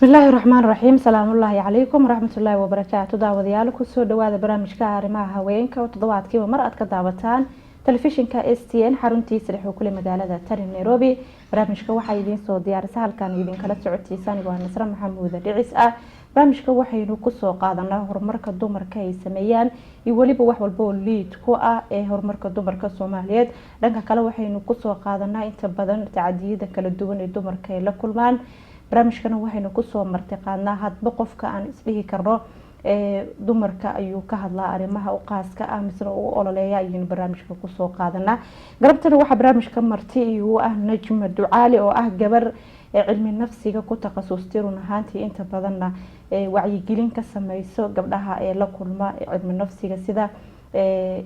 Bismillaahi raxmaan raxiim. Salaamullaahi calaykum waraxmatullaahi wabarakaatu. Daawadayaal, kusoo dhawaada barnaamijka arrimaha haweenka oo toddobaadkiiba mar aad ka daawataan telefishinka STN xaruntiisa dhex kule magaalada tani Nairobi. Barnaamijka waxaa idiin soo diyaarisa, halkaan idinkala socotiisa anigoo Nasre Maxamuuda Dhicis ah. Barnaamijka waxaynu kusoo qaadanaa horumarka dumarka ay sameeyaan iyo weliba wax walba oo liid ku ah ee horumarka dumarka Soomaaliyeed. Dhanka kale, waxaynu kusoo qaadanaa inta badan tacadiyada kala duwan ee dumarka ay la kulmaan. Barnaamijkana waxaynu kusoo marti qaadnaa hadba qofka aan isdhihi karno ee dumarka ayuu ka hadlaa, arrimaha u qaaska ah misna u ololeeya ayaynu barnaamijka kusoo qaadanaa. Galabtana waxaa barnaamijka marti igu ah Najma Ducaali oo ah gabar cilmi nafsiga ku takhasustay, run ahaantii inta badanna wacyigelin ka sameyso gabdhaha ee la kulma cilmi nafsiga, sida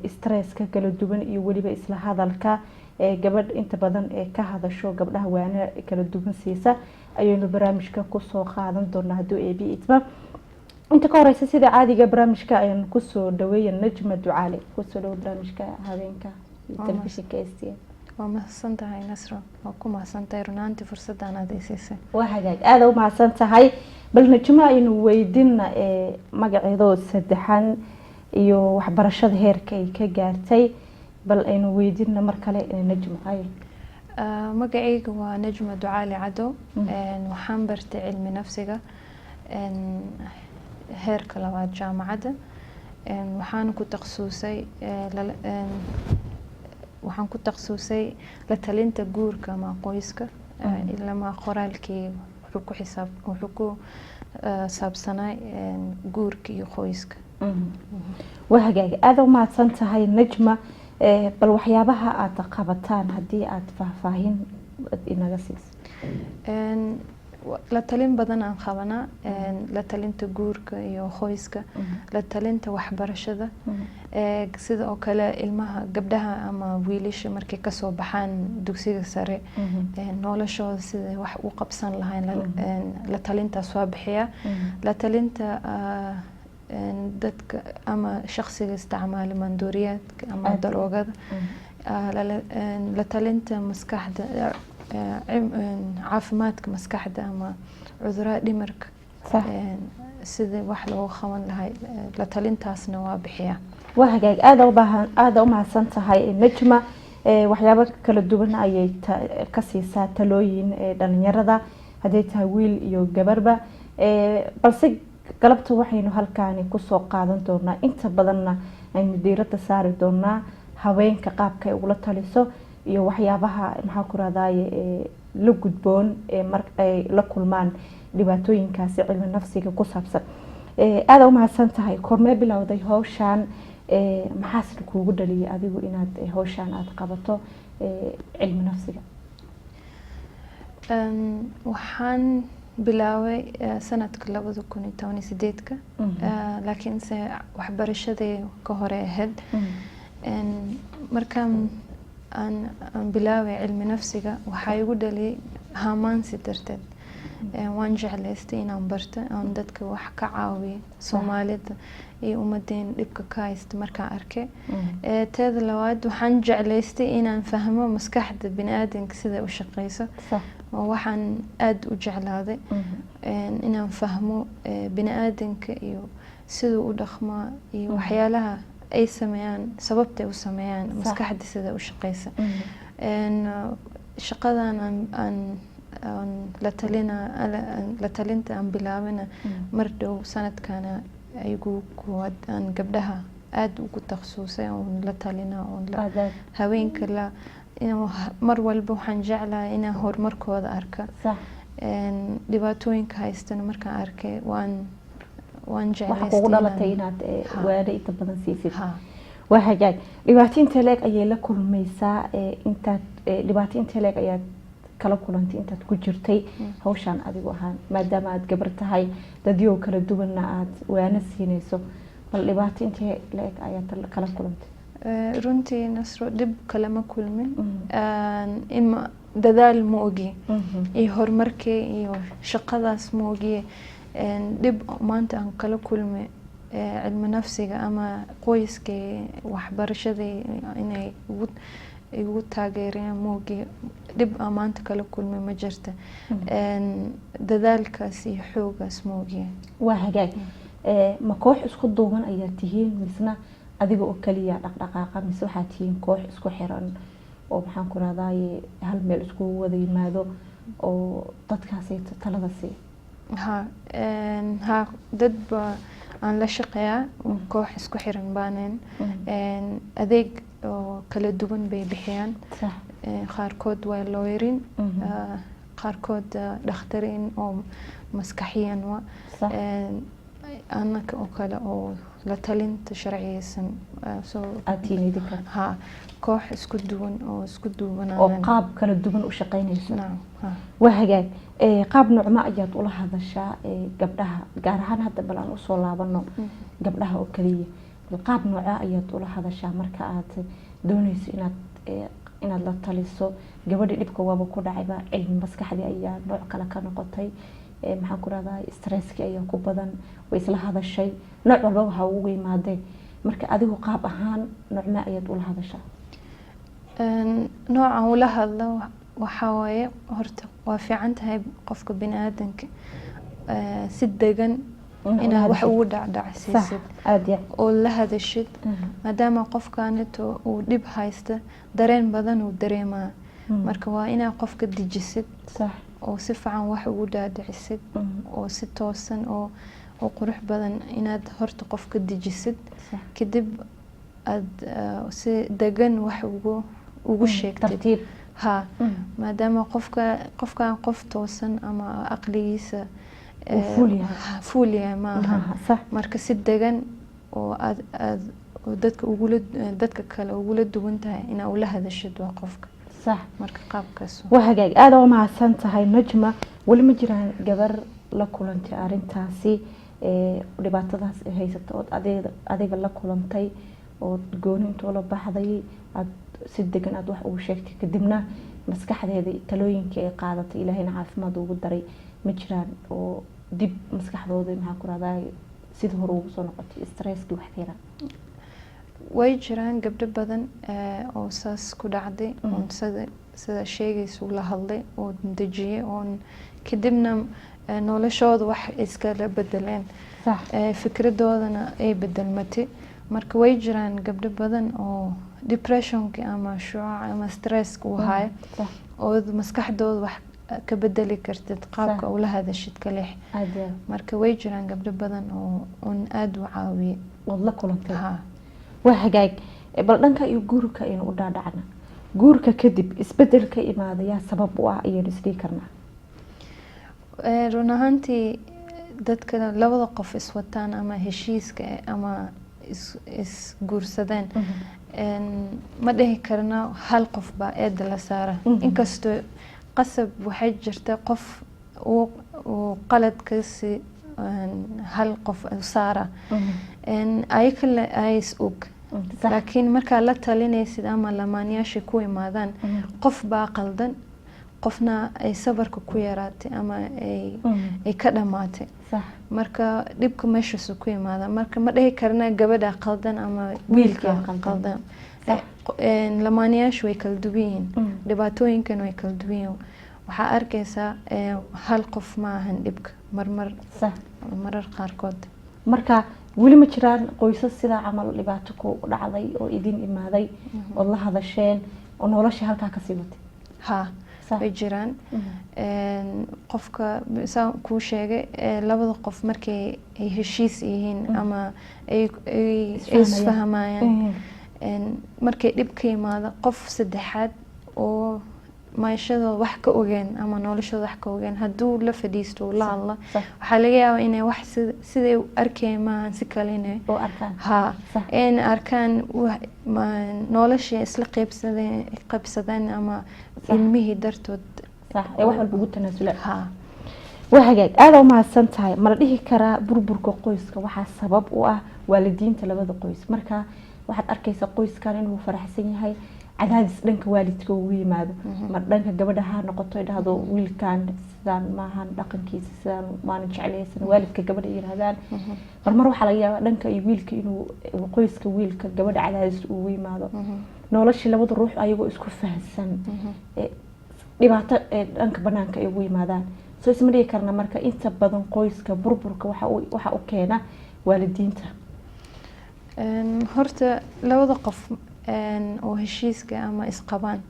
stresska kala duwan iyo weliba isla hadalka. Gabadh inta badan ee ka hadasho gabdhaha, waana kala duwan siisa ayaynu barnaamijka kusoo qaadan doonaa hadduu Eebe idmo. Inta ka horeysa, sida caadiga, barnaamijka ayaan kusoo dhaweeya Najma Ducaali. Kusoo dhawo barnaamijka haweenka iyo telefishinka STN. Waa mahadsan tahay, Nasro. Waa ku mahadsan tahay runaantii fursaddan aad i siisay. Waa hagaag, aada u mahadsan tahay. Bal Najma aynu weydina magaceedoo saddexan iyo waxbarashada heerka ay ka gaartay. Bal aynu weydina mar kale Najma ay. Magacayga waa Najma Ducaali Cadow. Waxaan bartay cilmi nafsiga heerka labaad jaamacadda. Waxaan ku takhasusay waxaan ku takhasusay la talinta guurka ama qoyska. Ilama qoraalkii wuxuu ku saabsanaa guurka iyo qoyska. Waa hagaag, aada u mahadsan tahay, Najma. Bal waxyaabaha aada qabataan haddii aada faahfaahin inaga siiso. La talin badan aan qabanaa: la talinta guurka iyo qoyska, la talinta waxbarashada, sida oo kale ilmaha, gabdhaha ama wiilasha markay kasoo baxaan dugsiga sare, noloshooda sida wax u qabsan lahayn, la talintaas waa bixiyaa. La talinta dadka ama shaqsiga isticmaala maandooriyaadka ama daroogada, la talinta maskaxda, caafimaadka maskaxda ama cudurada dhimirka, sidii wax looga qaban lahay, la talintaasna waa bixiyaa. Waa hagaag, aada ubaahan, aada u mahadsan tahay, Najma. Waxyaabo kala duwan ayay ka siisaa talooyin dhalinyarada, hadday tahay wiil iyo gabarba. Balse galabta waxaynu halkaani kusoo qaadan doonaa, inta badanna aynu diirada saari doonaa haweenka, qaabka ay ugula taliso iyo waxyaabaha, maxaa ku rahdaye, la gudboon ee mar ay la kulmaan dhibaatooyinkaasi cilmi nafsiga ku saabsan. Aada u mahadsan tahay. Kormee bilowday hawshaan? Maxaasna kuugu dhaliyay adigu inaad hawshaan aada qabato, cilmi nafsiga? Waxaan bilaabay sanadka 2018-ka, laakiinse waxbarashadii ka hore ahayd. Markaan aan bilaabay cilmi nafsiga, waxaa igu dhaliyay hamaansi darteed. Waan jeclaystay inaan barto, aan dadka wax ka caawiyo, Soomaalida iyo ummadeen dhibka ka haysta markaan arkay. Teeda labaad, waxaan jeclaystay inaan fahmo maskaxda biniaadanka sida u shaqeyso. Oo waxaan aada u jeclaaday inaan fahmo biniaadanka iyo siduu u dhaqmaa iyo waxyaalaha ay sameeyaan, sababtay u sameeyaan, maskaxda sida u shaqeysa. Shaqadan aan la talina, la talinta aan bilaabana mar dhow, sanadkana igu koowaad aan gabdhaha aada ugu takhasusay oon la talina oon la haweenka la mar walba waxaan jeclahay inaan horumarkooda arka. Dhibaatooyinka haystana markaan arkay, waan Waxa kugu jeclaystay dhalatay inaad waano inta badan siisid. Ha. Waa hagaag. Dhibaato intee leeg ayay la kulmaysaa intaad dhibaato intee leeg ayaad kala kulantay intaad ku jirtay hawshaan adigu ahaan, maadaama aad gabar tahay, dadyow kala duwanna aad waano siinayso? Bal dhibaato intee leeg ayaad kala kulantay? Runtii, Nasro, dhib kalama kulmin. Ima dadaal ma ogi iyo horumarkay iyo shaqadaas ma ogiye. Dhib maanta aan kala kulmay cilmi nafsiga ama qoyskay, waxbarashadii inay ugu Igu taageerayaan moogii dhib aan maanta kala kulmay ma jirta. Dadaalkaas iyo xoogaas moogiye. Waa hagaag. Ma koox isku duuban ayaa tihiin, misna adiga oo kaliya dhaqdhaqaaqa, mise waxaa tihiin koox isku xiran oo, maxaan ku rahdaye, hal meel iskugu wada yimaado oo dadkaasi talada siiya? Ha, dad ba aan la shaqeeyaa, koox isku xiran baanen. Adeeg oo kala duwan bay bixiyaan. Qaarkood waa lawyerin, qaarkood dhakhtariin oo maskaxiyan wa anaka oo kale oo la talinta sharciyeysan. So aad tihiin idinka? Ha, koox isku duwan oo isku duwan oo qaab kala duwan u shaqeynayso. Nacam, ha. Waa hagaag. Qaab noocma ayaad ula hadashaa gabdhaha, gaar ahaan hadda bal aan usoo laabano gabdhaha oo kaliya? Bal qaab nooca ayaad ula hadashaa marka aad dooneyso inaad la taliso gabadhii dhibka waaba ku dhacayba, cilmi maskaxdii ayaa nooc kale ka noqotay, maxaan ku rahdaa, stresskii ayaa ku badan, way isla hadashay, nooc walbaba ha ugu yimaadeen, marka adigu qaab ahaan noocma ayaad ula hadashaa? Noocan ula hadlo waxaa waaye, horta waa fiican tahay qofka bini aadanka si degan inaad wax ugu dhacdhacsiisid aada ya oo la hadashid, maadaama qofkaanito uu dhib haysta, dareen badan uu dareemaa. Marka waa inaad qofka dejisid oo si fiican wax ugu dhaadhicisid oo si toosan oo qurux badan inaad horta qofka dejisid, kadib aada si degan wax ugu sheegtid. Tartiib. Ha, maadaama qofkan qof toosan ama aqligiisa uu fuul yahay. Fuul yahay maaha. Marka si degan oo aad oo dadka ugula dadka kale ugula duwan tahay inaa ula hadashid waa qofka. Marka qaabkaas. Waa hagaag, aada u mahadsan tahay, Najma. Weli ma jiraan gabar la kulantay arrintaasi, dhibaatadaas haysata, ood adiga la kulantay, ood gooni intoo la baxday aada si degan aada wax ugu sheegtay, kadibna maskaxdeeda talooyinkii ay qaadatay Ilaahayna caafimaad ugu daray? Ma jiraan oo dib maskaxdooda, maxaa ku rahdaa, sidii hore ugu soo noqotay, stresskii wax ka yaraa? Way jiraan gabdho badan oo saas ku dhacday oon sida sheegaysa ula hadlay oo dejiyay, oon kadibna noloshooda wax iskala bedeleen, fikradoodana ay bedelmatay. Marka way jiraan gabdho badan oo depressionka ama shucaaca ama stresska uu hayo oo maskaxdooda wax ka bedeli kartid qaabka ula hadashid kalix. Aada iyo aad. Marka way jiraan gabdho badan oo un aada u caawiyay. Ood la kulantay? Ha. Waa hagaag. Bal dhanka iyo guurka aynu u dhaadhacna. Guurka kadib isbedel ka imaada yaa sabab u ah ayaynu isdhihi karnaa? Run ahaantii dadka labada qof iswataan ama heshiiska ama isguursadeen, ma dhihi karno hal qof baa eeda la saara. Inkastoo qasab waxay jirta qof uu qaladkaasi hal qof u saara, ayaka ay is og, laakiin markaa la talinaysid ama lamaanayaasha ku imaadaan, qof baa qaldan, qofna ay sabarka ku yaraatay ama ay ka dhamaatay. Marka dhibka meeshaasu ku imaada. Marka ma dhihi karna gabadha qaldan ama wiilka wiilka qaldan. Qaldan. Lamaanayaashu way kala duwan yihiin, dhibaatooyinkan way kala duwan yihiin. Waxaa arkaysaa hal qof ma ahan dhibka marmar, marar qaarkood. Marka weli ma jiraan qoysas sidaa camal dhibaato ku dhacday oo idin imaaday, ood la hadasheen, oo nolosha halkaa kasii watay? Ha, way jiraan. Qofka saan kuu sheegay, labada qof markay ay heshiis yihiin ama ay isfahmayaan. Isfahmayaan. Markay dhib ka yimaado, qof saddexaad oo maashadooda wax ka ogeen ama noloshooda wax ka ogeen hadduu la fadhiisto oo la hadlo, waxaa laga yaabaa inay wax siday u arkeen maahan, si kale inay oo arkaan. Ha, in arkaan noloshii isla qaybsadeen ama ilmihii dartood. Sax, ee wax walba ugu tanaasulaan. Ha. Waa hagaag, aada u mahadsan tahay. Ma la dhihi karaa burburka qoyska waxaa sabab u ah waalidiinta labada qoys? Marka waxaad arkaysaa qoyskan inuu faraxsan yahay, cadaadis dhanka waalidka ugu yimaado, mar dhanka gabadha ha noqoto, ay dhahdo wiilkan sidaan maahan dhaqankiisa, sidaan maanan jeclaysan, waalidka gabadha yiraahdaan. Marmar waxaa laga yaabaa dhanka iyo wiilka inuu qoyska wiilka gabadha cadaadis ugu yimaado. Noloshii labada ruux ayagoo isku fahansan dhibaato dhanka banaanka ay ugu yimaadaan, soo isma dhigi karna marka inta badan qoyska burburka waxa u keena waalidiinta? Horta labada qof oo heshiiska ama isqabaan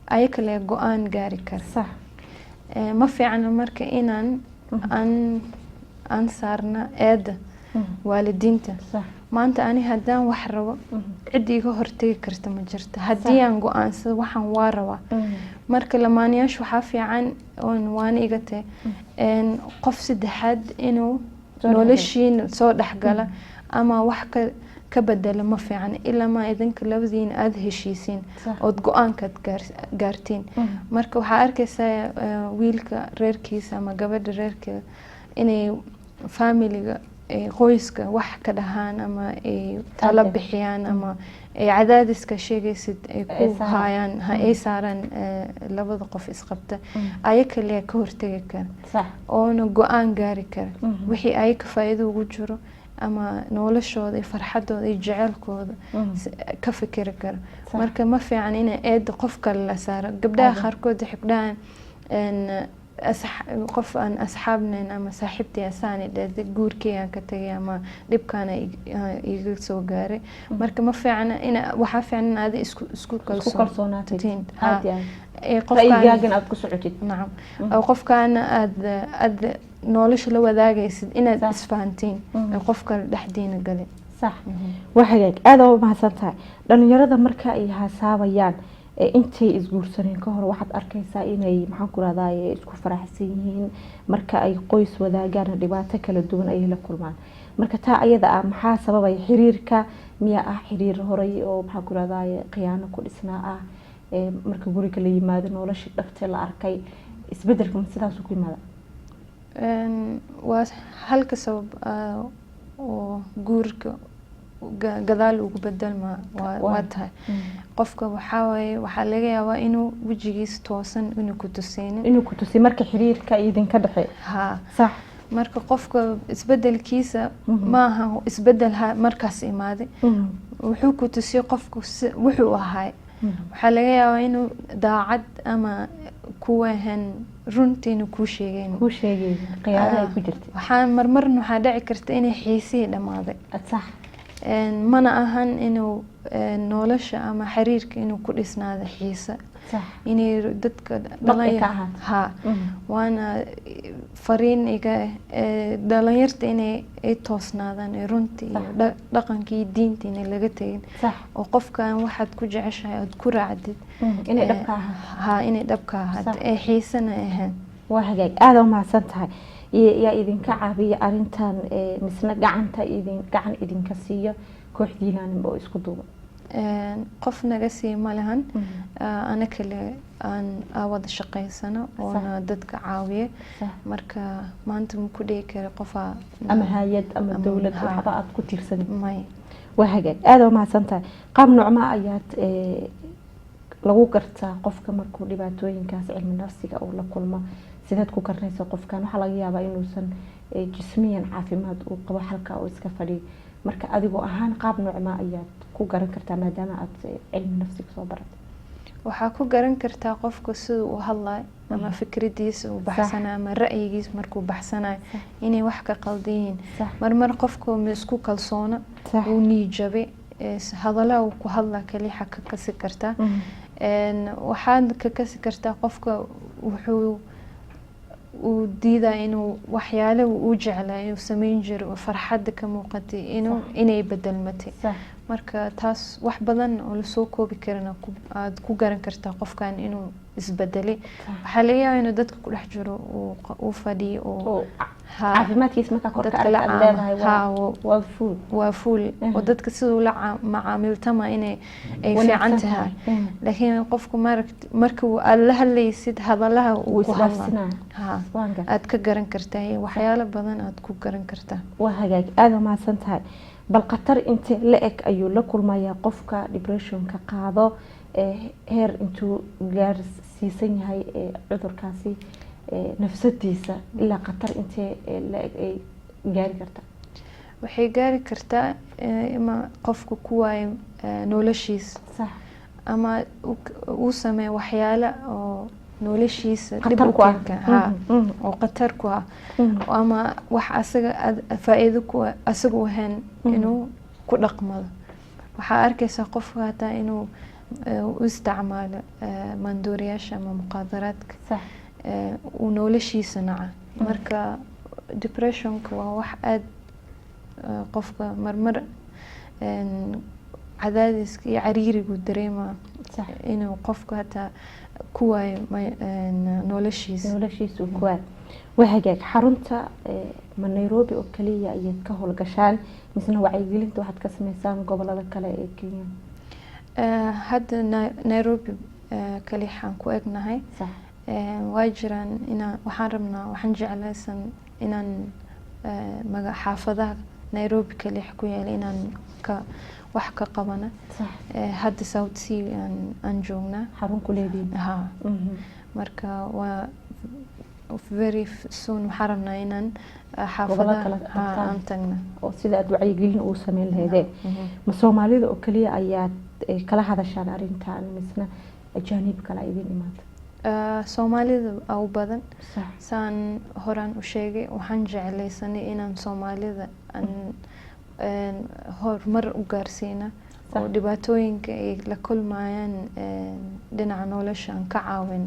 ayaka le go-aan gaari kara. Ma fiicna marka inaan aan saarna eeda waalidiinta. Maanta ani haddaan wax rabo, cid iga hortegi karta ma jirto haddii aan go-aansado waxaan waa rabaa. Marka lamaanayaashu waxaa fiican oon waana iga tahay qof saddexaad inuu soo noloshiina soo dhexgala ama wax ka bedela ma fiican, ilaa ma idinka labadiina aada heshiisiin ood go-aankaad gaartiin. Marka waxaa arkaysaa wiilka reerkiisa ama gabadha reerkeeda inay familiga ay qoyska wax ka dhahaan ama ay talo Aad. bixiyaan ama ay cadaadiska sheegaysid ay ay ku saaraan. haayaan ay saaraan labada qof isqabta. Ayaka lee ka hortegi kara oona go-aan gaari kara wixii ayaka faa'iido ugu jiro ama noloshooda iyo farxadooda iyo jaceylkooda ka fikiri kara. Marka ma fiican in eeda qof kale la saaro. Gabdhaha qaarkood waxay ku dhahaan qof aan asxaabnayn ama saaxiibtay asaani dhehday, guurkeygaan ka tagay ama dhibkaana iga soo gaaray. Marka ma fiicna ina, waxaa fiican in aadi isku isku kalsoonaatid. Kalsoonaatiin. Aad iyo aad. Ee, qofkaan ra'yigaagana aada ku socotid. Nacam, oo qofkaana aad nolosha la wadaagaysid inaad isfahantiin ee qof kale dhexdiina galin. Sax, waa hagaag, aada u mahadsan tahay. Dhalinyarada marka ay hasaabayaan intay isguursaneen ka hor, waxaad arkaysaa inay, maxaan ku rahdaye, isku faraxsan yihiin. Marka ay qoys wadaagaan, dhibaato kala duwan ayay la kulmaan. Marka taa ayada ah maxaa sababay? Xiriirka miyaa ah xiriir horay oo, maxaan ku rahdaye, khiyaano ku dhisnaa ah? Marka guriga la yimaado, noloshii dhabtee la arkay, isbedelka ma sidaasuu ku yimaada? Waa halka sabab oo guurka gadaal ugu bedelma waa tahay qofka waxaa waaye, waxaa laga yaabaa inuu wejigiisa toosan inuu ku tuseynin. Inuu ku tusiy marka xiriirka idinka dhexe. Ha. Marka qofka isbedelkiisa maaha isbedel markaas imaaday. Wuxuu ku tusiyey qofku wuxuu ahay. Waxaa laga yaabaa inuu daacad ama ku ahan runtiina kuu sheegeyn. Kuu sheegay khiyaano ay ku jirtay. Waxaa marmarna waxaa dhici karta inay xiisihii dhammaaday. Mana ahan inuu nolosha ama xiriirka inuu ku dhisnaado xiise, inay dadka dhab ay ka ahaato. Ha, waana fariin iga dhalinyarta inay ay toosnaadaan ee runtii iyo dhaqankii iyo diinta inay laga tegin oo qofkan waxaad ku jeceshahay aad ku raacdid. Inay dhab ka ahaato. Ha, inay dhab ka ahaato ee xiisana ahayn. Waa hagaag, aada u mahadsan tahay. Yaa idinka caabiya arrintan, misna gacanta idin gacan idinka siiyo kooxdiinaan oo isku duuba? Qof naga sii ma lahan. Ana kale aan wada shaqaysano oona dadka caawiya. Marka maanta ma ku dhihi kara qofaa ama hay-ad ama dowlad waxba aada ku tiirsanin? May. Waa hagaag, aada u mahadsan tahay. Qaab noocma ayaad lagu gartaa qofka markuu dhibaatooyinkaas cilmi nafsiga uu la kulmo? Sideed ku garanaysa qofkan? Waxaa laga yaabaa inuusan jismiyan caafimaad uu qabo, halka uu iska fadhiyo. Marka adigoo ahaan qaab noocma ayaad ku garan kartaa, maadaama aad cilmi nafsiga soo baratay? Waxaa ku garan kartaa qofka sida uu hadlayo ama fikradiisa uu baxsanayo ama ra'yigiisa markuu baxsanayo inay wax ka qaldan yihiin. Marmar qofka ma isku kalsoona, wuu niijabay, hadalaha uu ku hadlaa kaliya ka kasi kartaa. Waxaad ka kasi kartaa qofka wuxuu uu diidaa inuu waxyaale uu jeclaa inuu sameyn jiro oo farxadda ka muuqatay inuu inay bedelmatay. Marka taas wax badan oo lasoo koobi karana aad ku garan kartaa qofkan inuu isbedelay. Waxaa laga yaabaa inuu dadka ku dhex jiro, uu fadhiyo oo oo ha caafimaadkiisa markaa korka dadka la aragta aad leedahay waa fuul. Waa fuul oo dadka siduu la macaamiltama inay ay wanaagsan fiican tahay. tahay. Laakiin qofku maaragt marka aad la hadlaysid, hadalaha uu wuu ku hadlaa isdhaafsinaya. Ha, waan gartay. Aad ka garan kartaa iyo waxyaalo badan aad ku garan kartaa. Waa hagaag, aada umahadsan tahay. Bal khatar inte la eg ayuu la kulmayaa qofka depressionka qaado? Heer intuu gaarsiisan yahay cudurkaasi nafsadiisa, ilaa khatar intee la eg ay gaari karta? Waxay gaari kartaa ima qofku ku waayo noloshiisa. Ama uu sameeyo waxyaalo oo noloshiisa dhib Khatar u ku ah. keeni kara. Ha, oo khatar ku ah, ama wax asaga faa'iido ku ah asaga u ahayn inuu ku dhaqmado. Waxaa arkaysaa qofka hataa inuu u isticmaalo maandooriyaasha ama muqaadaraadka, uu noloshiisa naca. Marka depressionka waa wax aada qofka marmar cadaadiska iyo cariirigu dareema inuu qofka hataa ku waayo noloshiisa. Noloshiisa uu ku waayo. Waa hagaag. Xarunta ma Nairobi oo kaliya ayaad ka howlgashaan, misna wacyigelinta waxaad ka sameysaan gobolada kale ee Kenya? Hadda Nairobi kalixaan ku egnahay. Waa jiraan inaan waxaan rabnaa, waxaan jeclaysan inaan xaafadaha Nairobi kalix ku yaala inaan ka wax ka qabana. Hadda South C aan joognaa. Xarun ku leediin? Ha. Marka waa very soon waxaan rabnaa inaan gobollo xaafadaha kale ha tagtaan. Aan tagna. Oo sida aad wacyigelin ugu sameyn lahaydeen. Ma Soomaalida oo kaliya ayaad kala hadashaan arrintan, misna ajaanib kale ay idin imaata? Soomaalida u badan. Saan horaan u sheegay, waxaan jeclaysanay inaan Soomaalida aan horumar u gaarsiina oo dhibaatooyinka ay la kulmayaan dhinaca nolosha aan ka caawin.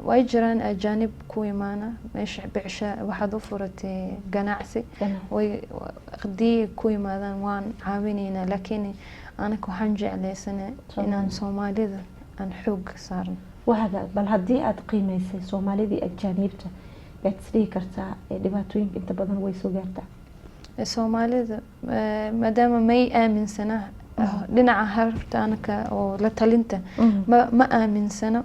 Way jiraan ajaanib ku imaana meesha, becsha waxaad u furatay ganacsi. Ganacsi. Way haddii ku yimaadaan waan caawinaynaa, laakiin anaka waxaan jeclaysanay inaan Soomaalida aan xoog saarno. Waa hagaag. Bal haddii aad qiimeysay Soomaalidii ajaaniibta, yaad isdhihi kartaa dhibaatooyinka inta badan way soo gaartaa? Soomaalida, maadaama may aaminsana dhinaca harta anaka oo la talinta ma aaminsano,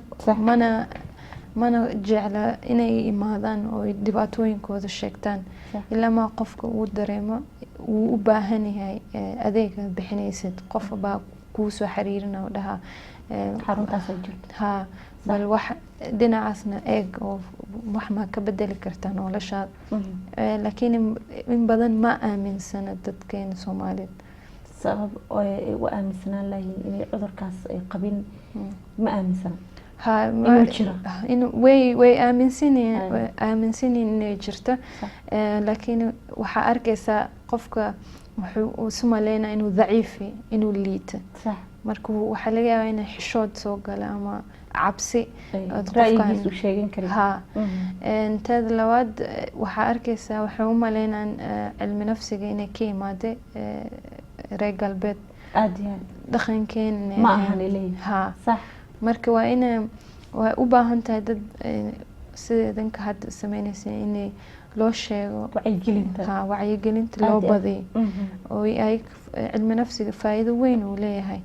mana jecla inay imaadaan oo ay dhibaatooyinkooda sheegtaan, ilaa maa qofka uu dareemo uu u baahan yahay adeega bixinaysid. Qof baa kuu soo xiriirina oo dhahaa xaruntaas ay jirto. Ha, bal wax dhinacaasna eeg oo wax ma ka bedeli kartaa noloshaada. Laakiin in badan ma aaminsana dadkeena Soomaaliyeed. Sabab oo ay u aaminsanaan lahayn inay cudurkaas ay qabin, ma aaminsana Ha, inuu jiro? Way aaminsan yihiin, way aaminsan yihiin inay jirto. Laakiin waxaa arkaysaa qofka wuxuu isu maleynaa inuu daciif yahay, inuu liito. Marka waxaa laga yaabaa inay xishood soo gala ama cabsi ood ra'yigiisu sheegan karin. Ha. Teeda labaad, waxaa arkaysaa waxay u maleynaan cilmi nafsiga inay ka imaaday reer galbeed. Aada iyo aad. Dhaqankeena ma ahan ilay. Ha. Marka waa ina waa u baahan tahay dad sida idinka hadda sameynaysa inay loo sheego. Wacyigelinta. Ha, wacyigelinta Aad loo iyo aad. badiyo oo ay cilmi nafsiga faa'iido weyn uu leeyahay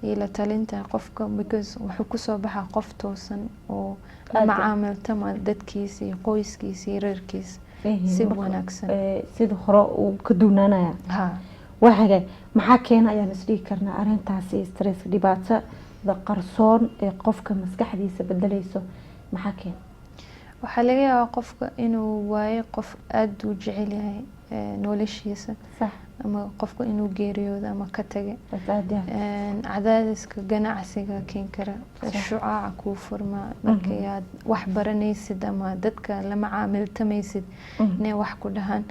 iyo la talinta qofka, because wuxuu kusoo baxaa qof toosan oo la Aad iyo- macaamiltama dadkiisa iyo qoyskiisa iyo reerkiisa si marka, wanaagsan. Sida hore uu ka duunaanaya. Ha. Waa hagaag. Maxaa keena ayaan isdhihi karnaa arrintaasi, stress, dhibaatada qarsoon ee qofka maskaxdiisa bedelayso, maxaa keena? Waxaa laga yaabaa qofka inuu waayo qof aada u jecel yahay noloshiisa, ama qofka inuu geeriyoodo ama ka tagay. Aad iyo aad. Cadaadiska ganacsiga keen kara, shucaaca kuu furma markii aad wax baranaysid ama dadka la macaamiltamaysid, inay wax ku dhahaan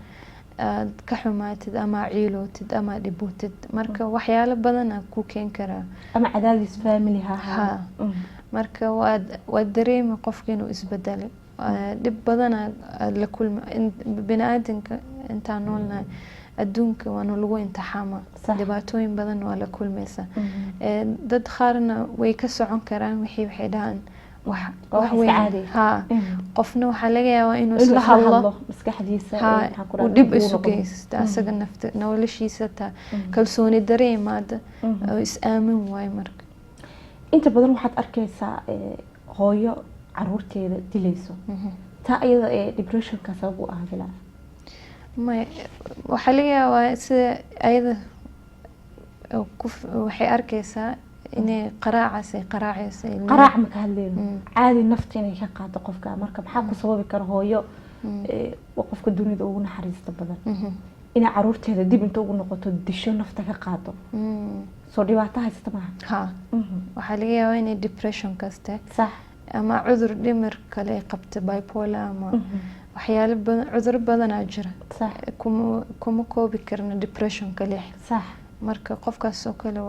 aad ka xumaatid ama ciilootid ama dhibootid. Marka waxyaalo badana ku keen karaa. Ama cadaadis family ha ahaado. Ha. Marka waad dareemi qofka inuu isbedelay. Dhib badana aad la kulma bini-aadanka intaan noolnahay adduunka waana lagu imtixaamaa. Dhibaatooyin badan waa la kulmaysaa. Dad qaarna way ka socon karaan wixii, waxay dhahaan wax waa wax wax iska weyn. caadi. Ha. Qofna waxaa laga yaabaa inuu inuu isla isla hadlo hadlo maskaxdiisa, ha, maxaan ku uu rahdaa, dhib uu isu noqdo. geysta asaga nafta noloshiisa taa kalsooni dare imaada oo is aamin waayo marka. Inta badan waxaad arkaysaa hooyo caruurteeda dilayso. Taa iyada ee depressionka sabab u ah bilaa? May, waxaa laga yaabaa sida ayada oo waxay arkaysaa inay qaraacaas ay qaraacaysa ilmaha. Qaraac ma ka hadlayno. Caadi nafta inay ka qaado qofka. Marka maxaa ku sababi kara hooyo waa qofka dunida ugu naxariista badan? Inay caruurteeda dib inta ugu noqoto, disho, nafta ka qaado, soo dhibaato haysata maaha? Ha, waxaa laga yaabaa inay depression kaste ama cudur dhimir kale ay qabta, bipolar ama waxyaalo badan, cuduro badanaa jira. Kuma koobi karno depression kaliya. Marka qofkaas oo kale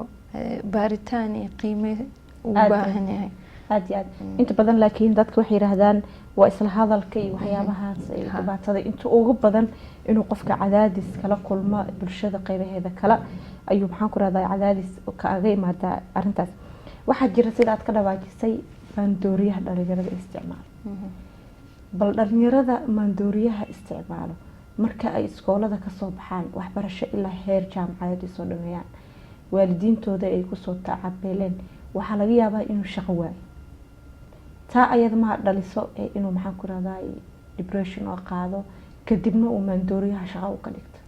baaritaan iyo qiime uu Aad baahan yahay. Aad iyo aad. Inta badan laakiin dadka waxay yidhaahdaan waa isla hadalka iyo waxyaabahaas ay dhibaatada inta ugu badan inuu qofka cadaadis kala kulmo bulshada qeybaheeda kale ayuu, maxaan ku rahdaa, cadaadis kaaga imaadaa arrintaas. Waxaa jira, sida aad ka dhawaajisay, maandooriyaha dhalinyarada isticmaalo. Bal dhalinyarada maandooriyaha isticmaalo marka ay iskoolada kasoo baxaan, waxbarasho ilaa heer jaamacadeed ay soo dhameeyaan, waalidiintooda ay kusoo tacabeeleen, waxaa laga yaabaa inuu shaqo waayo. Taa ayada ma dhaliso ee inuu, maxaan ku rahdaa, depression oo qaado, kadibna uu maandooriyaha shaqo u ka dhigto?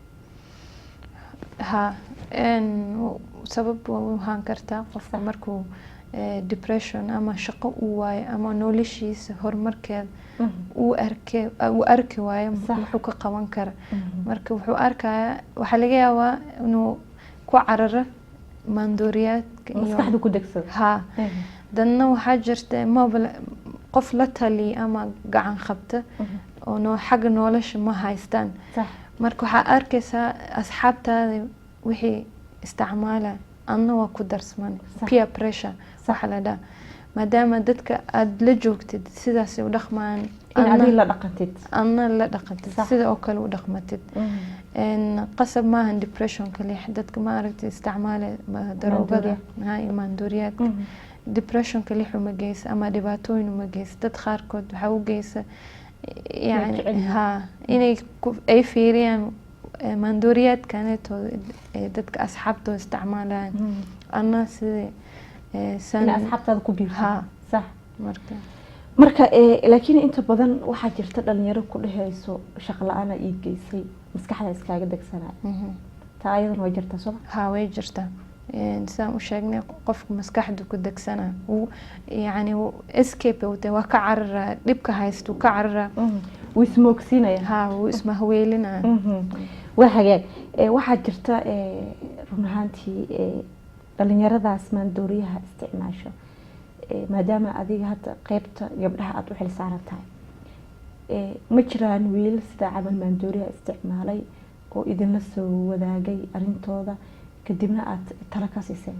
Ha, sabab waa u ahaan kartaa qofka markuu depression ama shaqo uu waayo ama noloshiisa horumarkeeda uu arki waayo wuxuu ka qaban kara. Marka wuxuu arkayaa, waxaa laga yaabaa inuu ku cararo maandooriyaadka iyo maskaxda ku degsado. Ha, dadna waxaa jirta maba qof la taliya ama gacan qabta oo noo xagga nolosha ma haystaan. Marka waxaa arkaysaa asxaabtaada wixii isticmaala, adna waa ku darsaman. Peer pressure waxa la dhaha, maadaama dadka aada la joogtid sidaasay u dhaqmaan, in adiga la dhaqantid. Adna la dhaqantid, sida oo kale u dhaqmatid. Qasab maahan depression kaliya. Dadka ma aragtay isticmaala daroogada ha iyo maandooriyaadka, depression kaliya uma geysa ama dhibaatooyin uma geysa. Dad qaarkood waxaa u geysa, yani, jecel yihiin. Ha, inay ay fiiriyaan maandooriyaadkanetooda ee dadka asxaabtooda isticmaalayaan, anna sida san in asxaabtaada ku biirto. Ha. Marka Marka laakiin inta badan waxaa jirta dhalinyaro ku dhehayso shaqo la-aana ii geysay, maskaxda iskaaga degsanaya. Taa ayadana way jirtaa, sooma? Ha, way jirtaa. Sidaan u sheegnay, qofka maskaxdu ku degsana, wuu yani escape uu tahay, waa ka cararaa dhibka haysta, wuu ka cararaa. Wuu ismoogsiinaya. Ha, wuu ismahweelinaya. Waa hagaag. Waxaa jirta run ahaantii dhalinyaradaas maandooriyaha isticmaasho, maadaama adiga hadda qeybta gabdhaha aada u xil saaran tahay, ma jiraan wiilal sidaa camal maandooriyaha isticmaalay oo idinla soo wadaagay arrintooda, kadibna aada talo ka siiseen?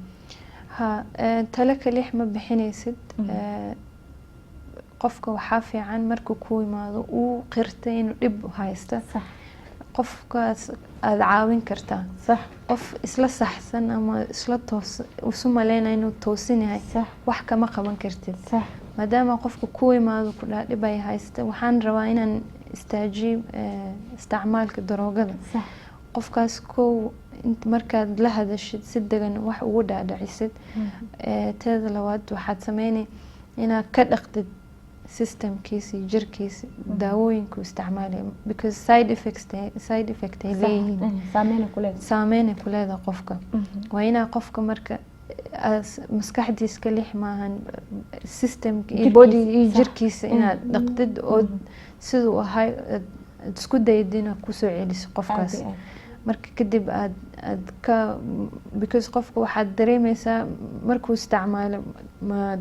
Ha, talo kalix ma bixinaysid. Qofka waxaa fiican markuu ku imaado uu qirtay inuu dhib haysta, qofkaas aada caawin kartaa. Qof isla saxsan ama isla toos isu maleynaya inuu toosin yahay, wax kama qaban kartid. Maadaama qofka ku imaado ku dhaha dhib ay haysta, waxaan rabaa inaan istaajiyo isticmaalka daroogada, qofkaas kow markaad la hadashid, si degan wax ugu dhaadhicisid. Teeda labaad, waxaad sameynay inaad ka dhaqdid systemkiisa iyo jirkiisa daawooyinku isticmaalaya, because side effect ay leeyihiin. Saameyn ku leedahay. Saameynay ku leedahay qofka. Waa inaa qofka marka maskaxdiisa ka lix maahan, systemka iyo Jirkiisa, body iyo jirkiisa inaad dhaqdid oo siduu ahay aad isku dayid inaad kusoo celiso qofkaas. Aad iyo aad. Marka kadib aad ka, because qofka waxaad dareemeysaa markuu isticmaalo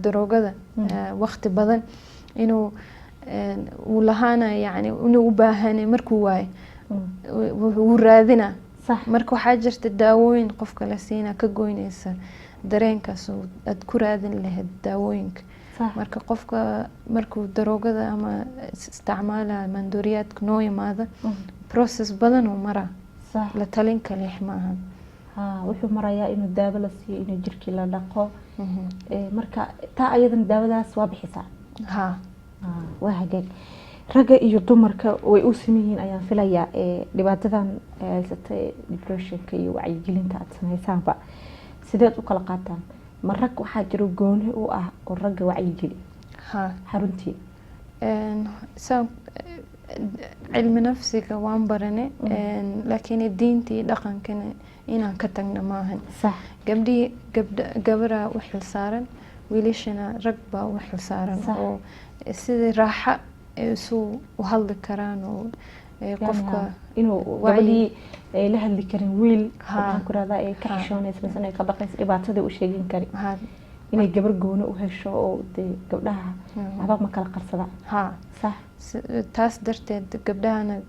daroogada waqti badan inuu uu lahaana, yani inuu u baahanay, markuu waayo wuu raadinaa. Marka waxaa jirta daawooyin qofka la siina ka goyneysa dareenkaas oo aad ku raadin lahayd daawooyinka. Marka qofka markuu daroogada ama isticmaala maandooriyaadka noo yimaada, process badan uu maraa. La talin kalix maaha. Ha, wuxuu marayaa inuu daawo la siiyo, inuu jirkii la dhaqo. Marka taa ayadana daawadaas waa bixisaa? Ha. Waa hagaag. Ragga iyo dumarka way u siman yihiin ayaan filayaa dhibaatadan haysata ee depressionka iyo wacyigelinta aada sameysaanba. Sideed u kala qaataan? Ma rag waxaa jiro gooni u ah oo ragga wacyigeli Ha. xaruntii? Saan cilmi nafsiga waan barane, laakiin diinta iyo dhaqankana inaan ka tagno maahan. Gabdhihii gabdha gabaraa u xilsaaran, wiilashana rag baa u xilsaaran oo sidii raaxa ay isu u hadli karaan oo Yani qofka inuu wacyi gabadhii Ay la hadli karin wiil, Ha. waxaan ku rahdaa ay ka xishoonaysa mise ay ka baqaysa dhibaatada u sheegin karin, inay gabar gooni u hesho oo dee gabdhaha waxba ma kala qarsada. Sax. Taas darteed gabdhahana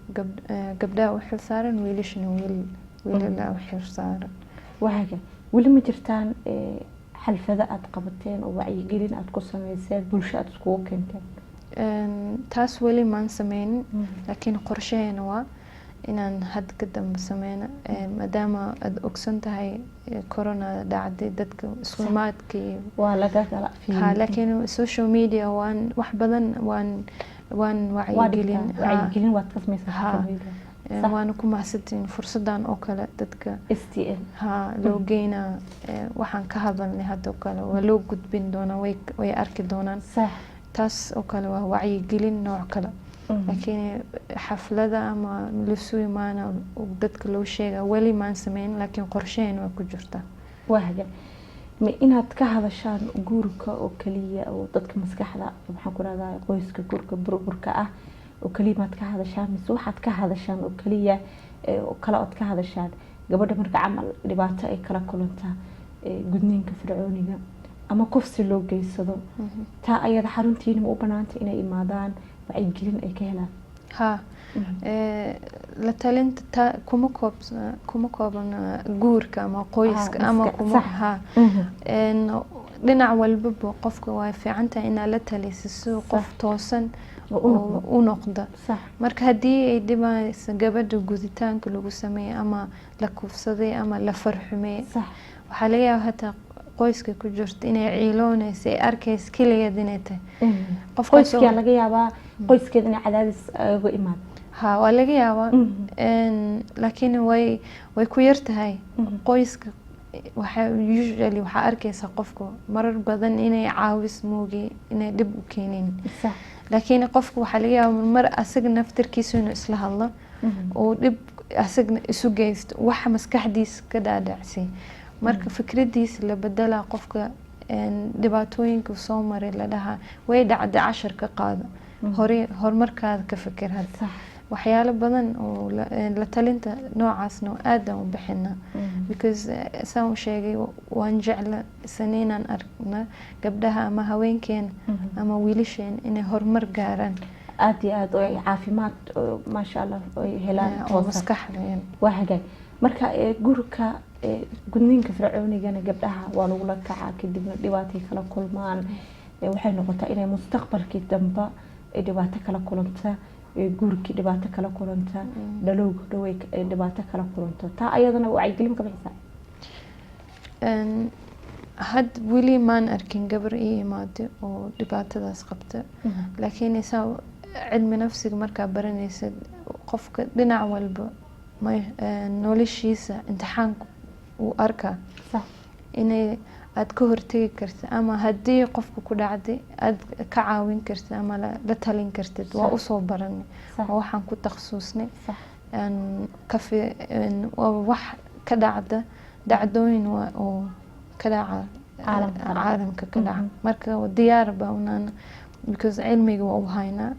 gabdhaha u xil saaran, wiilashana wiilala u xil saaran. Waaga weli ma jirtaan xaflado aada qabateen oo wacyigelin aada ku sameyseen, bulsho aada iskugu keenteen? Taas weli maan sameynin, laakiin qorshaheena waa inaan had ka dambe sameyno, maadaama aada ogsan tahay corona dhacday, dadka isku imaadka iyo waa laga kala Ha, laakiin social media waan wax badan waan waa wacyigelin dhigtaa wacyigelin waad ka sameysaa social media. Waana ku mahadsantihiin fursadan oo kale dadka STN. Ha, loo geynaa. Waxaan ka hadalnay hadda oo kale waa loo gudbin doonaa, way arki doonaan. Taas oo kale waa wacyigelin nooc kale, laakiin xaflada ama lasu imaana oo dadka loo sheega weli maan sameyn, laakiin qorshaheen waa ku jirtaa. Waa haga, ma inaad ka hadashaan guurka oo kaliya oo dadka maskaxda, maxaan ku rahdaa, qoyska, guurka burburka ah oo kaliya maad ka hadashaan, mise waxaad ka hadashaan oo kaliya oo kale ood ka hadashaan gabadha marka camal dhibaato ay kala kulantaa, gudniinka fircooniga ama kufsi loo geysado, taa ayada xaruntiina ma u banaanta inay imaadaan, wacyigelin ay ka helaan? Ha, la talinta ta kuma koobna guurka ama qoyska ama kuma ha. Dhinac walbaba qofka waa fiican tahay inaad la taliso si qof toosan oo u noqdo. Oo u noqdo. Marka haddii ay dhibayso gabadha guditaanka lagu sameeyey ama la kufsaday ama la farxumeeyey, waxaa laga yaabaa hataa qoyska ku jirta inay ciiloonaysa, ay arkaysa keligeed inay tahay. Qofkaas qoyskaa laga yaabaa qoyskeeda inay cadaadis uga imaado. Ha, waa laga yaabaa. Laakiin way ku yar tahay. Qoyska waxaa usually waxaa arkaysaa qofka marar badan inay caawis moogi inay dhib u keenin. Laakiin qofka waxaa laga yaabaa mar asaga naftarkiisa inuu isla hadlo oo dhib asagna isu geysto, waxa maskaxdiisa ka dhaadhacsay. Marka fikradiisa la bedelaa, qofka dhibaatooyinka soo maray la dhahaa way dhacday, cashar ka qaada, hore horumarkaada ka fikir hadda. Waxyaalo badan oo la talinta noocaasna aad aan u bixinaa, because saan u sheegay, waan jecla sanaynaan aragna gabdhaha ama haweenkeena ama wiilasheena inay horumar gaaraan. Aada iyo aada, oo ay caafimaad oo maasha Allah ay helaan oo toosan. Maskaxda. Waa hagaag. Marka gurka gudniinka fircoonigana gabdhaha waa lagula kacaa, kadibna dhibaatay kala kulmaan. Waxay noqotaa inay mustaqbalkii dambe ay dhibaato kala kulanta, guurkii dhibaato kala kulanta, dhalowga dhow ay dhibaato kala kulanto. Taa ayadana wacyigelin ka bixisaa? Had weli maan arkin gabar ii imaada oo dhibaatadaas qabta, laakiin saa cilmi nafsiga markaa baranaysid, qofka dhinac walba noloshiisa imtixaanka uu arkaa, inay aada ka hortegi kartid ama haddii qofka ku dhacday aada ka caawin kartid ama la talin kartid, waa usoo baranay, waa waxaan ku takhasusnay. Waa wax ka dhacda, dhacdooyin oo ka dhaca caalamka ka dhaca. Caalamka ka dhaca. Marka diyaar baa unaan, because cilmiga waa u haynaa,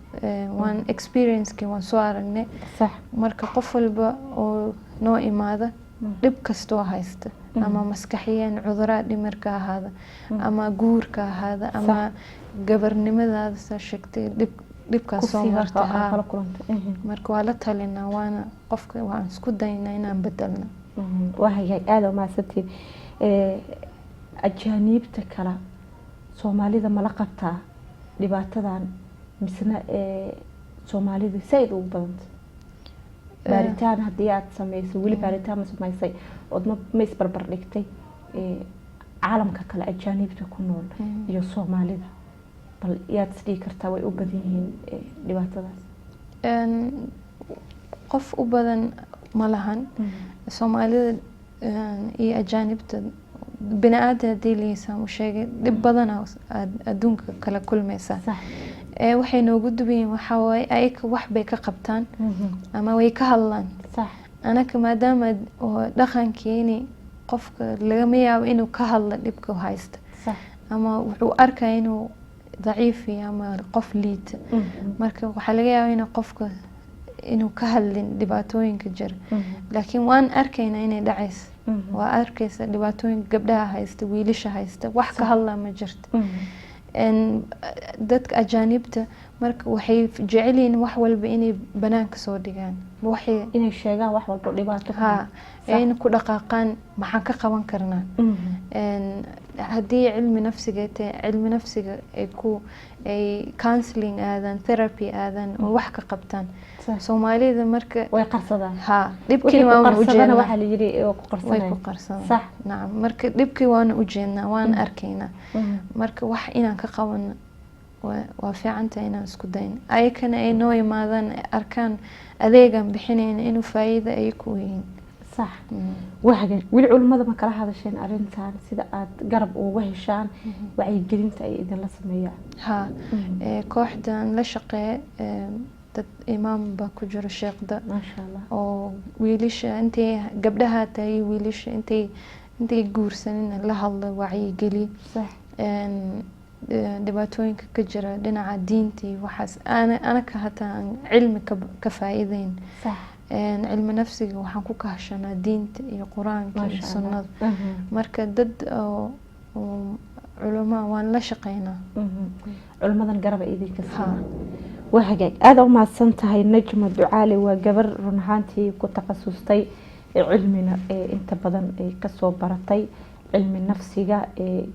waan experienceki waan soo aragnay. Marka qof walba oo noo imaada, dhib kastoo haysta, ama maskaxiyeen cuduraa dhimirka ahaada ama guurka ahaada ama gabarnimadaada saa sheegtay, dhibkaas soo kufsiga marta kala kulantay. Marka waa la talinaa, waana qofka waan isku daynaa inaan bedelna. Waa hagaag, aada umahadsantihiin. Ajaaniibta kale Soomaalida mala qabtaa dhibaatadan, misna Soomaalida saaid ugu badanta? Baaritaan haddii aada sameysay weli, baaritaan ma samaysay ood ma isbarbar dhigtay caalamka kale ajaaniibta ku nool iyo Soomaalida? Bal yaad isdhihi kartaa way u badan yihiin dhibaatadaas? Qof u badan ma lahan. Soomaalida iyo ajaanibta, bini aadan haddii liisaan u sheegay, dhib badana aad adduunka kala kulmaysaa. Waxay noogu duwan yihiin waxaa waaye ayaga wax bay ka qabtaan ama way ka hadlaan. Anaka maadaama oo dhaqankeeni qofka lagama yaabo inuu ka hadlo dhibka haysta ama wuxuu arkaya inuu daciif yahay ama qof liita. Marka waxaa laga yaabaa inuu qofka Inuu ka hadlin dhibaatooyinka jira, laakiin waan arkaynaa inay dhacaysa. Waa arkaysa dhibaatooyinka gabdhaha haysta, wiilasha haysta, wax ka hadlaa ma jirto. Dadka ajaanibta marka waxay jecel yihiin wax walba inay banaanka soo dhigaan, waxay inay sheegaan wax walba dhibaato ku ha ayna ku dhaqaaqaan. Maxaan ka qaban karnaa? Haddii cilmi nafsiga tahay, cilmi nafsiga ay ku ay counseling aadaan, therapy aadaan oo wax ka qabtaan. Soomaalida marka way qarsadaan. Ha, wixii dhibkii ku waanu qarsadana ujeednaa. Waxaa la yiri oo ku way qarsanaya ku qarsadaan. Nacam, marka dhibkii waanu ujeednaa, waan arkaynaa. Marka wax inaan ka qabano waa fiicantahay, inaan isku dayno, ayakana ay noo imaadaan, ay arkaan adeegan bixinayna inuu faa'iido ay ku yihiin. Sax. Waa hagaag. Weli culimmada ma kala hadasheen arrintan, sida aad garab uga heshaan wacyigelinta ay idinla sameeyaan? Ha, kooxdan la shaqeeya dad imaam baa ku jiro, sheekhda Maasha Allah. oo wiilasha intay gabdhaha tahay, wiilasha intay guursanin la hadlo, wacyigeliyo dhibaatooyinka ka jira dhinaca diinta iyo waxaas. Ana anaka hataa aan cilmi ka faa'iideyn. Cilmi nafsiga waxaan ku kahashanaa diinta iyo Qur-aanka iyo Maasha Allah. sunnada. Marka dad oo culamo waan la shaqeynaa. Culimmadan garab ay idinka Ha. siiyaan. Waa hagaag, aada u mahadsan tahay Najma Ducaale. Waa gabar run ahaantii ku takhasustay ee cilmina ee inta badan ay kasoo baratay cilmi nafsiga ee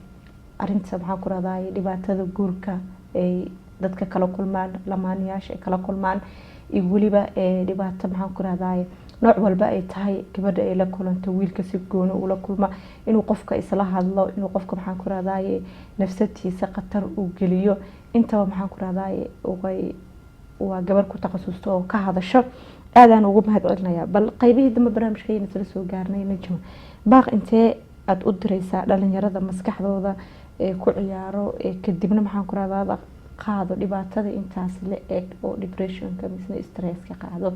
arinta, maxaa ku rahdaay, dhibaatada guurka ay dadka kala kulmaan, lamaanayaasha ay kala kulmaan, iyo weliba ee dhibaato, maxaan ku rahdaay, nooc walba ay tahay gabadha ay la kulanto, wiilka si gooni ula kulma, inuu qofka isla hadlo, inuu qofka, maxaan ku rahdaay, nafsadiisa khatar uu geliyo, intaba, maxaan ku rahdaay, way waa gabar ku takhasusto oo ka hadasho. Aadaan ugu mahad celinayaa. Bal qaybihii dambe barnaamijkayna isla soo gaarnay. Najma, baaq intee aada u direysaa dhalinyarada maskaxdooda ee ku ciyaaro ee kadibna, maxaan ku rahdaa, qaado dhibaatada intaas la eg oo depressionka misna stresska qaado?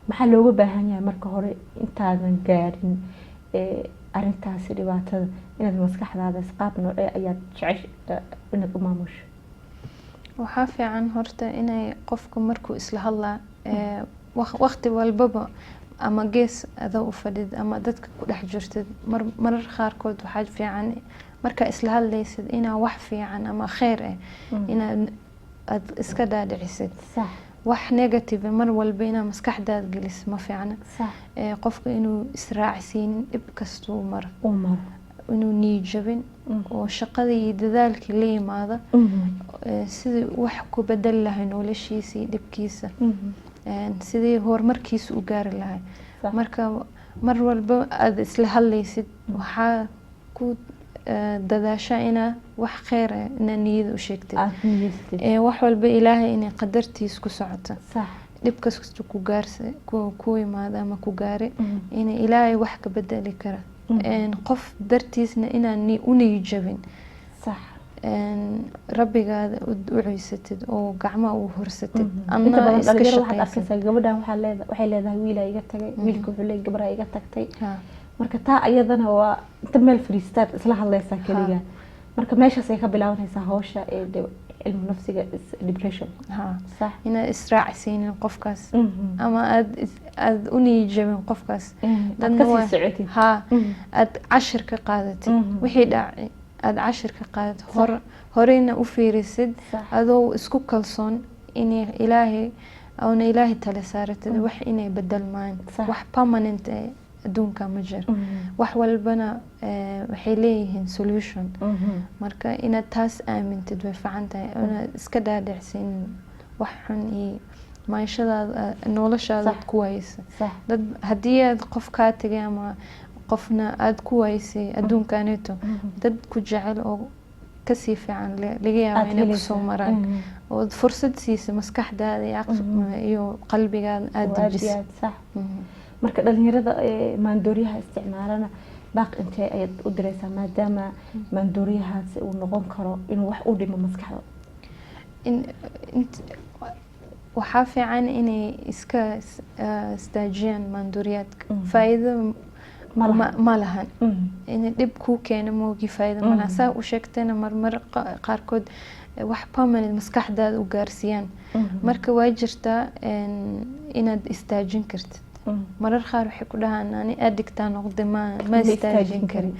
Maxaa looga baahan yahay marka hore intaadan gaarin ee arintaasi dhibaatada inaad maskaxdaada qaab noocee ayaad jecesh inaad u maamusho? Waxaa fiican horta inay qofku markuu isla hadlaa waqti walbaba ama gees adoo u fadhid ama dadka ku dhex jirtid, marar qaarkood waxaa fiican markaa isla hadlaysid inaa wax fiican ama kheyr ah inaad aad iska dhaadhicisid. Wax negative mar walba inaa maskaxdaada gelisid ma fiicna. Qofka inuu israacsiinin dhib kastuu maro, uu maro, inuu niyad jabin oo shaqada iyo dadaalkii la yimaado sidii wax ku bedeli lahay noloshiisa iyo dhibkiisa, sidii horumarkiisa u gaari lahay. Marka mar walba aada isla hadlaysid waxaa ku dadaashaa inaa wax kheyr ah inaa niyada u sheegtid. Aada niyeystid. Wax walba Ilaahay inay qadartiis ku socoto, dhib kasta ku gaarsa ku yimaado ama ku gaari, inay Ilaahay wax ka bedeli kara. Qof dartiisna inaan u niyad jabin. Rabbigaada u duceysatid oo gacmaha u horsatid. Inta Adna badan iska dhalinyarada waxaad shaqaysid. arkaysaa gabadhan waxaa leeda waxay leedahay wiilaa iga tagay, wiilka wuxuu leeyahay gabadhaa iga tagtay. Marka taa ayadana waa inta meel fariistaad isla hadlaysaa keligaa. Marka meeshaas ay ka bilaabanaysaa hawsha ee cilmi nafsiga depression. Inaad israacsiinin qofkaas ama aad u niyad jabin qofkaas. Aad Dadna kasii waa socotid. Ha, aad cashir ka qaadatid. Wixii dhacay aad cashir ka qaadatid, horeyna u fiirisid adoo isku kalsoon inay Ilaahay oona Ilaahay tala saaratid, wax inay bedelmaan. Wax permanent eh adduunka ma jiro. Wax walbana waxay leeyihiin solution. Marka inaad taas aamintid way fiican tahay, inaad iska dhaadhicsin wax xun iyo maanshadaada noloshaada ku waaysa. Dad haddii aad qof kaa tegay ama qofna aada ku waysay adduunkaneeto, dad ku jecel oo kasii fiican laga yaabo aad inay kusoo helaysaa. maraan, ood fursad siisa maskaxdaada iyo iyo qalbigaada aada oo aad iyo dejiso. Aad sax. Marka dhalinyarada ee maandooriyaha isticmaalana baaq intee ayaad u direysaa, maadaama maandooriyahaasi uu noqon karo inuu wax u dhimo maskaxda? Waxaa fiican inay iska istaajiyaan maandooriyaadka. Faa'iido ma lahan. Ma lahan. In dhib kuu keeno moogi faa'iido ma lahan. Saa u sheegtayna marmar qaarkood wax permanent maskaxdaada u gaarsiiyaan. Marka waa jirtaa inaad istaajin kartid. Marar qaar waxay ku dhahaan, "Ani addictaa noqday, ma istaajin karin."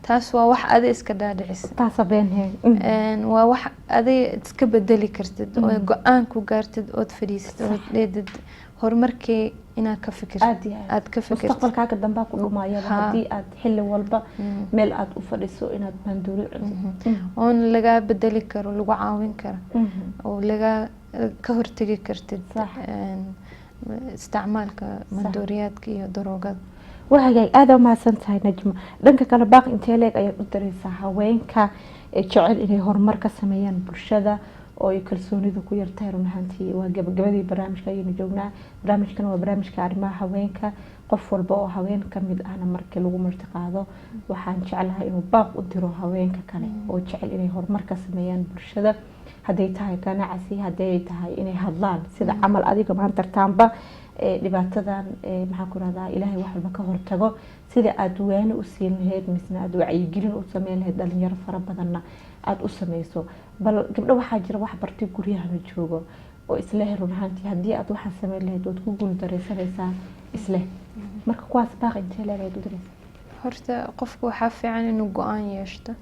Taas waa wax adi iska dhaadhicisa. Taasa beenhe. Waa wax adiga iska bedeli kartid oo go-aan ku gaartid, ood fadhiisatid, ood dheedid horumarkii inaad ka fikirtid. Aad iyo aad. Aad ka fikirtid. Mustaqbalkaaga dambaa ku dhumayaba haddii aad xilli walba meel aad u fadhiso inaad maandoori cunto. Oon lagaa bedeli karo, lagu caawin karo oo lagaa ka hortegi kartid isticmaalka maandooriyaadka iyo daroogada. Waa hagaag, aada umahadsan tahay, Najmo. Dhanka kale, baaq intee leeg ayaad u direysaa haweenka ee jecel inay horumar ka sameeyaan bulshada oo ay kalsoonidu ku yartahay? Run ahaantii waa gabagabadii barnaamijka ayaynu joognaa. Barnaamijkan waa barnaamijka arrimaha haweenka. Qof walba oo haween kamid ahna markii lagu martiqaado, waxaan jeclahay inuu baaq u diro haweenka kale oo jecel inay horumar ka sameeyaan bulshada, hadday tahay ganacsi, hadday tahay inay hadlaan sida camal adiga maanta tartaanba dhibaatadan maxaan ku rahdaa, Ilaahay wax walba ka hortago, sida aada waani u siin lahayd misna aada wacyigelin u sameyn lahayd, dhalinyaro fara badanna aada u sameyso. Bal gabdho waxaa jira wax bartay, guryahana joogo oo isleh, run ahaantii haddii aad waxaan sameyn lahayd waad ku guuldareysanaysaa isleh. Marka kuwaas baaq intee leedahay u direysa? Horta qofku waxaa fiican inuu go-aan yeeshto,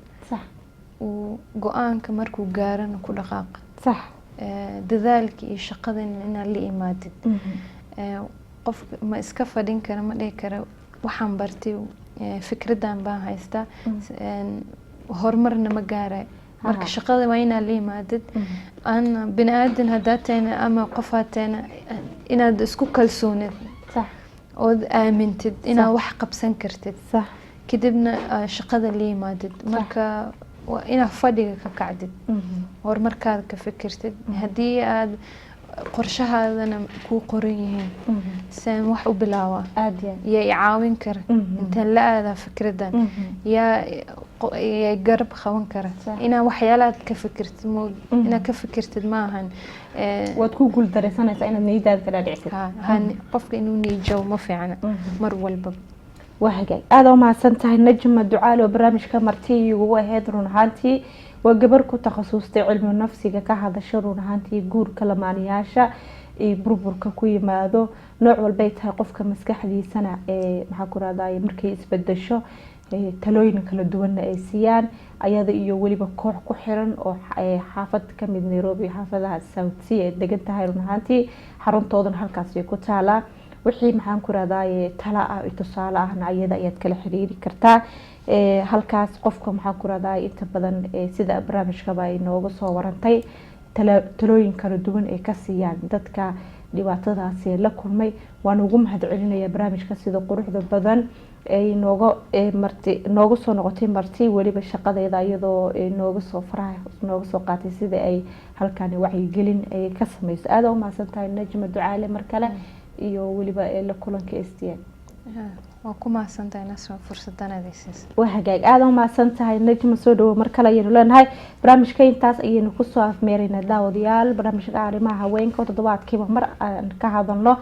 uu go-aanka markuu gaarana ku dhaqaaqa, dadaalka iyo shaqada inaad la imaadid. Qof ma iska fadhin kara, ma dhihi kara waxaan bartay, fikradan baan haystaa, horumarna ma gaaray. Marka shaqada waa inaad la imaadid. Ana bini aadan haddaad tahayna ama qof aad tahayna, inaad isku kalsoonid ood aamintid inaad wax qabsan kartid, kadibna shaqada la yimaadid. Marka waa inaad fadhiga ka kacdid, horumarkaada ka fikirtid, haddii aad qorshahaadana kuu qoran yihiin, saan wax u bilaabaa, Aada iyo aad. yaa i caawin kara, intaan la aadaa fikradan, yaa garab qaban kara, inaa waxyaalahaad ka fikirtid inaad ka fikirtid maahan. Waad ku guuldareysanaysaa inaad niyadaada ka dhaadhicisid. Qofka inuu niijawo ma fiicna mar walbaba. Waa hagaag, aada u mahadsan tahay, Najma Ducaale, oo barnaamijka marti igugu ahayd. Run ahaantii waa gabar ku takhasustay cilmi nafsiga, ka hadasha run ahaantii guurka, lamaanayaasha iyo burburka ku yimaado nooc walbay tahay, qofka maskaxdiisana ee maxaa ku rahday markay isbedesho, talooyin kala duwanna ay siiyaan ayada iyo weliba koox ku xiran oo xaafad kamid Nairobi, xaafadaha South C ay degan tahay. Run ahaantii xaruntoodana halkaas ay ku taalaa. Wixii maxaan ku rahdaye tala ah iyo tusaale ahna ayada ayaad kala xiriiri kartaa. Halkaas qofka maxaan ku rahdaye inta badan, sida barnaamijkaba ay nooga soo warantay, talooyin kala duwan ay ka siiyaan dadka dhibaatadaasi la kulmay. Waan ugu mahad celinaya barnaamijka sida quruxda badan ay nooga marti nooga soo noqotay marti, weliba shaqadeeda iyadoo nooga soo faraha nooga soo qaatay sida ay halkani wacyigelin ay ka sameyso. Aada u mahadsan tahay, Najma Ducaale, mar kale iyo weliba la kulanka STN. Waa ku mahadsantahay, Nasra, fursadan aad siisay. Waa hagaag, aada u mahadsan tahay, Najma. Soo dhawo mar kale ayaynu leenahay. Barnaamijka intaas ayaynu kusoo afmeeraynaa, daawadayaal. Barnaamijka arrimaha haweenka oo toddobaadkiiba mar aan ka hadalno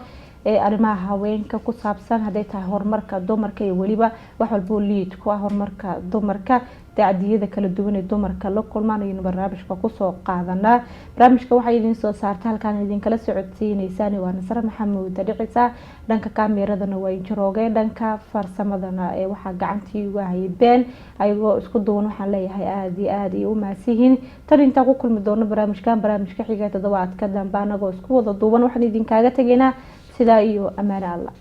ee arrimaha haweenka ku saabsan, hadday tahay horumarka dumarka iyo weliba wax walbo liid ku ah horumarka dumarka, tacdiyada kala duwan ee dumarka la kulmaan, ayaynu barnaamijka kusoo qaadanaa. Barnaamijka waxaa idiin soo saarta, halkaan idinkala socodsiineysaan, waa Nasre Maxamuud Dhicisa. Dhanka kaameradana waa Injarooge, dhanka farsamadana ee waxaa gacantii uga hayay Been. Ayagoo isku duwan waxaan leeyahay aada iyo aada iyo u mahadsanyihiin. Tan intaan ku kulmi doono barnaamijkan barnaamijka xiga toddobaadka dambe, anagoo isku wada duuban, waxaan idinkaaga tegaynaa sidaa iyo amaane Allah.